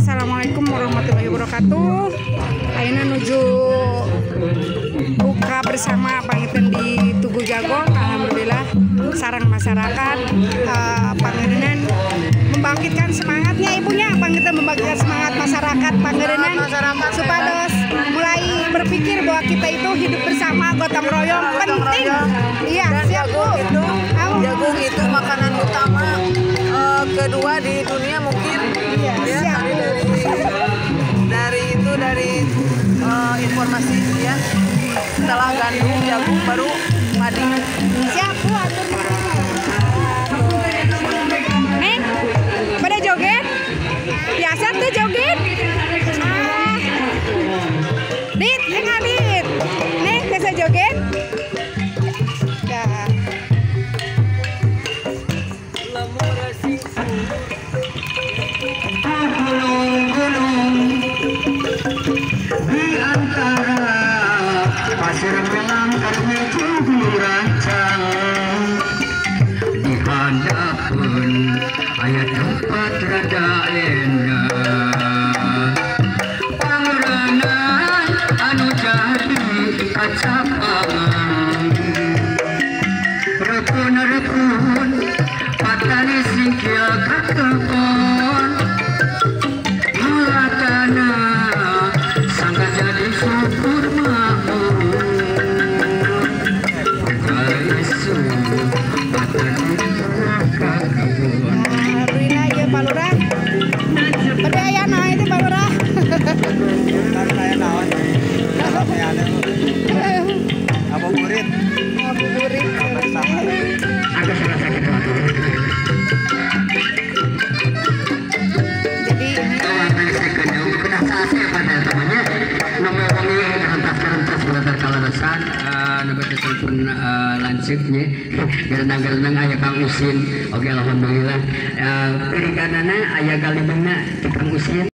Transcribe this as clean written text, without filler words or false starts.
Assalamualaikum warahmatullahi wabarakatuh. Ayeuna nuju buka bersama panginten di Tugu Jagong. Alhamdulillah sareng masyarakat pangerenan membangkitkan semangatnya ibunya, panginten membangkitkan semangat masyarakat pangerenan supados mulai berpikir bahwa kita itu hidup bersama, gotong royong penting. Iya, siap Bu. Jagung itu makanan utama kedua di dunia mungkin. Iya, ya, siap. Dari informasi ya. Setelah gandum, jagung baru padi. Siap Bu, atur. Neng, pada joget? Biasa tuh joget? Ah. Dit, neng Adit. Neng, biasa joget? Ya. Gunung-gunung di antara pasir melang rancang di hadapan aya tempat rada enak pangerangan anu jadi kacapangan rekun-rekun patani singkil ka kebon tanah sangka jadi syukur makmur Alhamdulillah ya Pak Lurah. Bade aya naon itu Pak Lurah? Ngabuburit. Ngabuburit. Jadi ini lanceuknya gerenang-gerenang aya Kang Usin. Oke, alhamdulillah. Pirikanana aya galimeuna Kang Usin.